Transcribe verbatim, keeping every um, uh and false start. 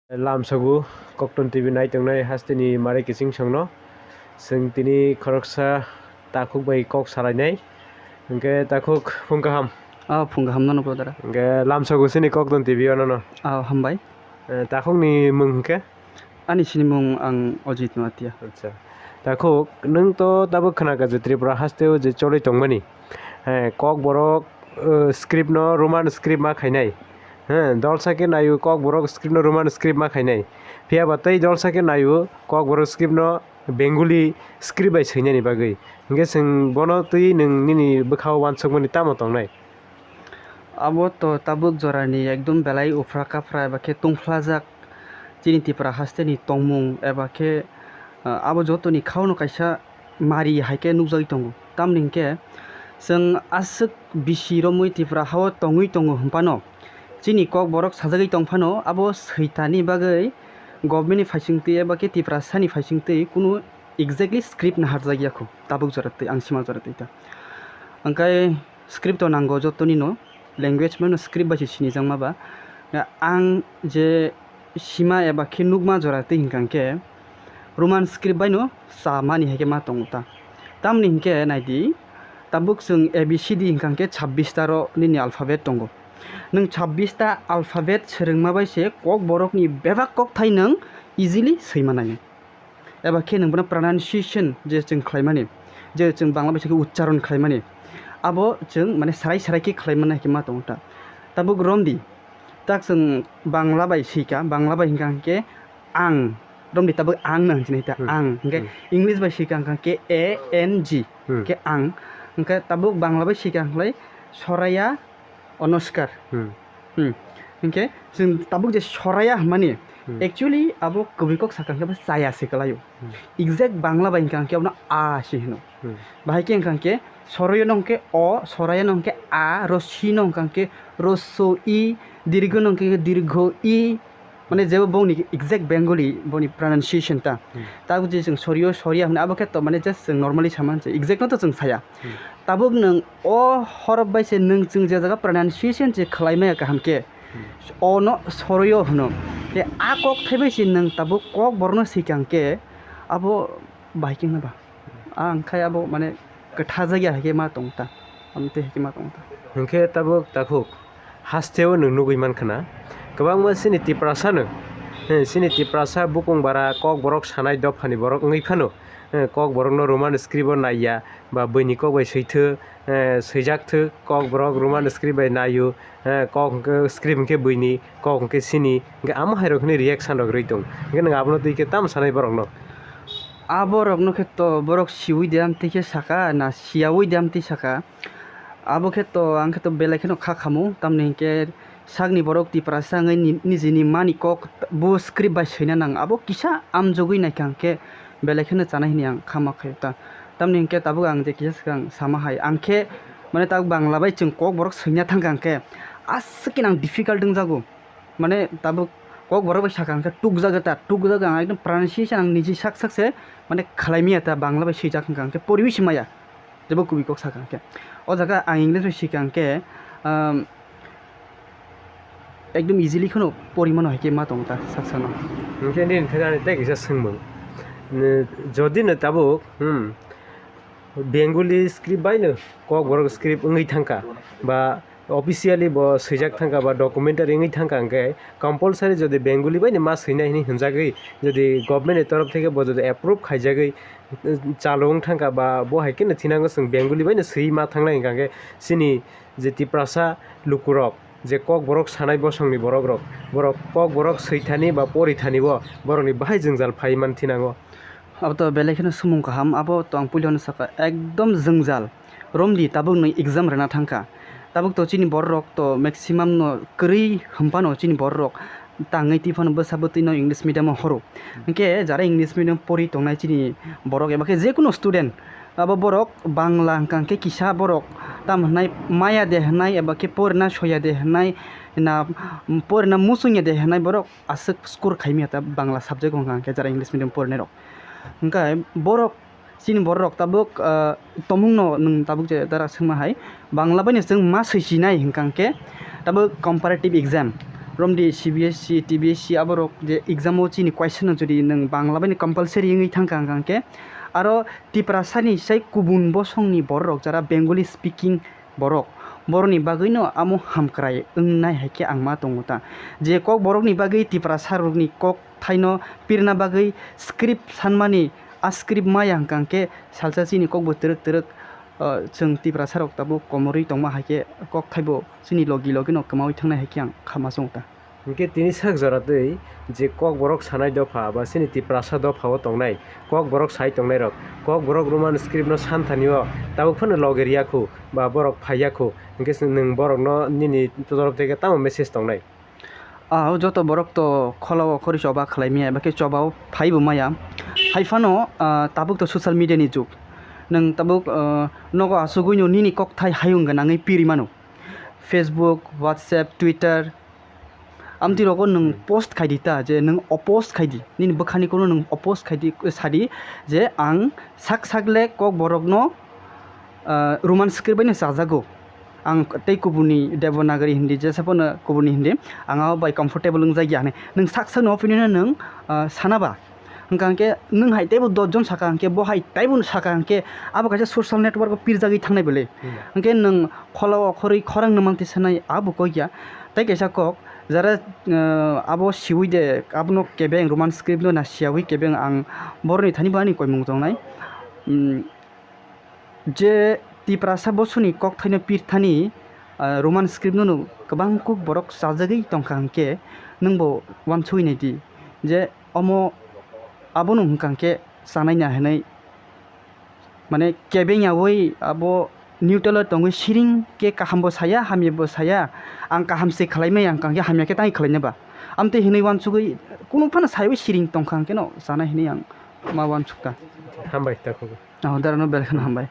Lamsogo Kokton T V nai tongnai hasteni mare kiching songno. Chwng tini khoroksa takhuk bai kok salainai. Hwnkhe takhuk phung kaham. Ah, phung kaham nono brother. Hwnkhe lamsogo chini Kokton T V o nono. Ah, hambai. Eh, takhukni mung hwnkhe? Ani sinimung ang Ojit Noatia. Acha. Takhuk, nwng to tabuk khwnaka je Tripura hasteo je choli tongmani. Eh, Kokborok, eh, script no Roman script ma khainai. He, dolsa khe naio Kokborok script no Roman script ma khainai. Phiya ba tei dolsa khe naio Kokborok script no Bengali script bai swinani bagwi. Hwnkhe chwng bono twi nwng nini bwkhao uansukmani tamo tongnai? Abo to tabuk jorani ekdom belai uphra kaphra eba khe tungphlajak chini Tripura hasteni tongmung eba khe, ah, abo jotoni khaono kaisa mari hai khe nukjagwi tongo. Tamni hwnkhe chwng aswk bisi romwi Tripura hao tongwi tongo hwnphano, chini Kokborok sajagwi tongphano abo switani bagwi government ni phaisingtwi eba khe Tiprasani phaisingtwi kunu exactly script naharjakya kho tabuk jora twi ang sima jora twi ta. Hwnkhe script o nango jotonino, language mano script bai se sinijakma ba. Ang je sima eba khe nukma jora twi hwnkha hwnkhe Roman script baino chamani hai khe ma tongo ta. Tamni hwnkhe naidi, tabuk chwng A B C D hwnkha hwnkhe chabbish ta ro nini alphabet tongo. Nwng chabbish ta alphabet swrwngma bai se Kokborokni bebak kokthai nwng easily swimanai. Eba khe nwng bono pronunciation je chwng khlaimani, je chwng Bangla bai se khe uchcharon khlaimani, abo chwng mane sarai sarai khe khlaimani hai khe ma tongo ta. Tabuk romdi, tak chwng Bangla bai swika, Bangla bai hwnkha hwnkhe ang, romdi tabuk ang no hwnsinai ta, Hmm. ang. Hwnkhe Hmm. English bai swika hwnkha hwnkhe A N G, Hmm. khe ang. Hwnkhe tabuk Bangla bai swika hwnkhe Soraya Onoskar. Hmm. Hmm. Hwnkhe chwng tabuk je Soraya hwnmani, Hmm. actually abo kubui kok sakha hwnkhe bo chaya se kwlaio. Hmm. Exact Bangla bai hwnkha hwnkhe abono a se hwno. Hmm. Bahai khe hwnkha hwnkhe Soroyo no hwnkhe o, Soraya no hwnkhe a, Rosi no hwnkha hwnkhe Rosso i, Dirgho no hwnkha hwnkhe Dirgho i. Mane jebo bongni exact Bengali boni pronunciation ta. Hmm. Tabuk je chwng Soriyo, Soriya hwnwi abo khe to mane just chwng normally sama se, exact no to chwng saya. Hmm. Tabuk nwng o horop bai se nwng chwng je jaga pronunciation se khlai maya kaham khe, Hmm. o no Soroyo hwno. Khe a kok thai bai se nwng tabuk Kokborokno swikang khe abo bahai khe hwnba. A wngkha abo mane kwtha jagya hai khe ma tong ta, amtwi hai khe ma tong ta. Hwnkhe tabuk takhuk hasteo nwng nugwi mankha na, kwbangma chini Tiprasa no, eh, chini Tiprasa bukung bara Kokborok sanai dophani borok wngwi phano, eh, Kokborokno Roman script o naiya ba buini kok bai swithwk, eh, swijak thwk, Kokborok Roman script bai naio, eh, kok hwnkhe script hwnkhe buini, kok hwnkhe chini, hwnkhe amo hairok hwnwi reaction rok rwi tong, hwnkhe nwng abono twi khe tamo sanai borokno? Aborokno khe to borok siwi de amtwi khe saka na siyawi de amtwi saka, abo khe to ang khe to belai kheno kha khamu, tamni hwnkhe sakni borok Tiprasa wngwi ni-, nijini mani kok bo script bai swina nang, abo kisa amjogwi naikha hwnkhe belai kheno chanai hwnwi ang kha ma khaio ta. Tamni hwnkhe tabuk ang je kisa swkang sama hai, ang khe mane tabuk Bangla bai chwng Kokborok swina thangkha hwnkhe aswk khe nang difficult wngjago. Mane tabuk Kokborok bai sakha hwnkhe tukjago ta, tukjago ang ekdom pronunciation ang niji sak sak se mane khlai maya ta, Bangla bai swijak hwnkha hwnkhe poriwi se maya. Jebo kubui kok sakha hwnkhe. O jaga ang English bai swikha hwnkhe, um, ekdom easily kheno pori mano hai khe ma tong ta sak sakno. Hwnkhe nini thani ani tei kisa swngmung. Ni, jodi no tabuk, hmm, Bengali script bai no Kokborok script wngwi thangkha ba officially bo swijak thangkha ba documentary wngwi thangkha hwnkhe compulsory jodi Bengali bai no ma swinai hinwi hwnjagwi, jodi government ni torof theke bo jodi approve khaijagwi, eh, chalo wng thangkha ba bo hai kheno thinango chwng Bengali bai no swiwi ma thangnai hwnkha hwnkhe chini je Tiprasa lukurok, je Kokborok sanai bosongni borokrok, borok Kokborok swithani ba porithani bo borokni bahai jwngjal phaiwi man thinango. Abo to belai kheno swmung kaham, abo to ang puilano sakha, ekdom jwngjal. Romdi tabuk nwng exam rwna thangkha. Tabuk to chini bororok to maximum no kwrwi hwnphano chini bororok tangwi twi phano bwsa bwtwi no English medium o horo. Hwnkhe jara English medium pori tongnai chini borok eba khe jekunu student, abo borok Bangla hwnkha hwnkhe kisa borok tam hwnai maya de hwnai eba khe porina soya de hwnai na porina muchungya de hwnai borok aswk score khaimya ta Bangla subject o hwnkha hwnkhe jara English medium porinairok. Hwnkhe borok chini bororok tabuk, ah, tomungno nwng tabuk je dara swngma hai Bangla baino chwng ma swisinai hwnkha hwnkhe tabuk comparative exam, Romdi C B S E, T B S E aborok je exam o chini question no jodi nwng Bangla bai no compulsory wngwi thangkha hwnkha hwnkhe, aro Tiprasa ni sai kubun bosong ni borok rok jara Bengali speaking borok, borok ni bagwi no amo hamkrai wngnai hai khe ang ma tongo ta. Je Kokborok ni bagwi Tiprasa rok ni kok thaino pirna bagwi script sanmani, a script maya hwnkha hwnkhe salsa chini kokbo twrwk twrwk, ah, chwng Tiprasa rok tabuk komorwi tongma hai khe kokthaibo chini logi logi no kwmawi thangnai hai khe ang kha ma chong ta. Hwnkhe tini sak jora twi je Kokborok sanai dopha ba chini Tiprasa dopha o tongnai Kokborok sai tongnai rok, Kokborok Roman script no san thani o tabuk phano logi riya khu ba borok phaiya khu, hwnkhe nwng borok no nini torop theke tamo message tongnai? Ah, o joto borok to khola o khori choba khlai maya, eba khe choba o phai bo maya. Hai phano, ah, tabuk to social media ni jug. Nwng tabuk, ah, nogo asugwi no nini kokthai hayung gwnangwi piri mano. Facebook, WhatsApp, Twitter. Amtwi rogo nwng post khai di ta, je nwng o post khai di. Nini bwkhani kono nwng o post khai di, sa di je ang sak sak le Kokborok no, ah, Roman script bai no chajago. Ang tei kubuni Devanagari Hindi, jesa phano kubuni Hindi, ang abo bai comfortable wngjakya hinwi. Nwng sak sakni opinion no nwng, ah, sana ba? Hwnkha hwnkhe nwng hai teibo dos jon saka hwnkhe, bo hai teibo saka hwnkhe, abo kaisa social network o pirjagwi thangnai bwle. Hmm. Hwnkhe nwng khola o khorwi khorang nwng mangtwi sanai, abo kok ya. Tei kaisa kok, jara, ah, abo siwi de, abono kebeng Roman script no na siyawi kebeng ang boroni thani bo ani koimung tongnai. Hmm. Je Tiprasa bosoni kokthaino pirthani, ah, Roman script no kwbang kuk borok chajagwi tongkha hwnkhe nwngbo uansugwi naidi je omo abono hwnkha hwnkhe chanai na hinwi, mane, kebeng yaui abo neutral o tongwi siring khe kahambo saya, hamyabo saya, ang kaham se khlaimai ang hwnkha hwnkhe hamya khe tangwi khlaina ba? Amtwi hinwi uansugwi kunu phano saiwi siring tongkha hwnkhe no chanai hinwi ang ma uansukha. Hambai, takhuk. Oh, darano belai kheno hambai.